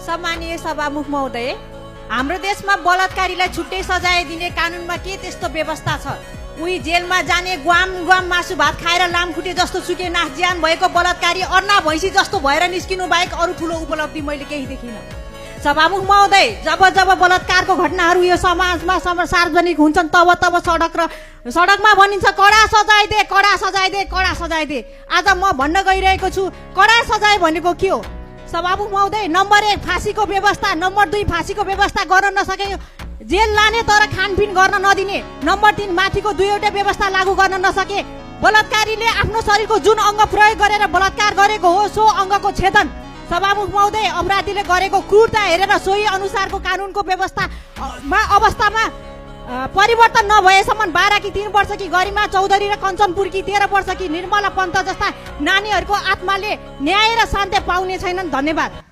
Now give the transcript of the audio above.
सम्मानीय सभामुख महोदय, हाम्रो देशमा बलात्कारीलाई छुट्टै सजाय दिने कानुनमा के त्यस्तो व्यवस्था छ? उही जेलमा जाने ग्वाम मासु भात खाएर लामखुट्टे जस्तो सुके नास ज्यान भएको बलात्कारी अर्ना भैँसी जस्तो भएर निस्किनु बाहेक अरू ठुलो उपलब्धि मैले केही देखिनँ। सभामुख महोदय, जब बलात्कारको घटनाहरू यो समाजमा सार्वजनिक हुन्छन् तब सडकमा भनिन्छ कडा सजाय दे, कडा सजाय दे, कडा सजाय दे। आज म भन्न गइरहेको छु कडा सजाय भनेको के हो? सभामुख महोदय, नम्बर 1 फाँसीको व्यवस्था, नम्बर 2 फाँसीको व्यवस्था गर्न नसके जेल लाने तर खानपिन गर्न नदिने, नम्बर 3 माथिको 2वटा व्यवस्था लागू गर्न नसके बलात्कारीले आफ्नो शरीरको जुन अङ्ग प्रयोग गरेर बलात्कार गरेको हो सो अङ्गको छेदन। सभामुख महोदय, अपराधीले गरेको क्रूरता हेरेर सोही अनुसारको कानुनको अवस्थामा परिवर्तन नभएसम्म 12 कि 3 वर्ष कि गरिमा चौधरी र कञ्चनपुर कि 13 वर्ष कि निर्मला पन्त जस्ता नानीहरूको आत्माले न्याय र शान्ति पाउने छैनन्। धन्यवाद।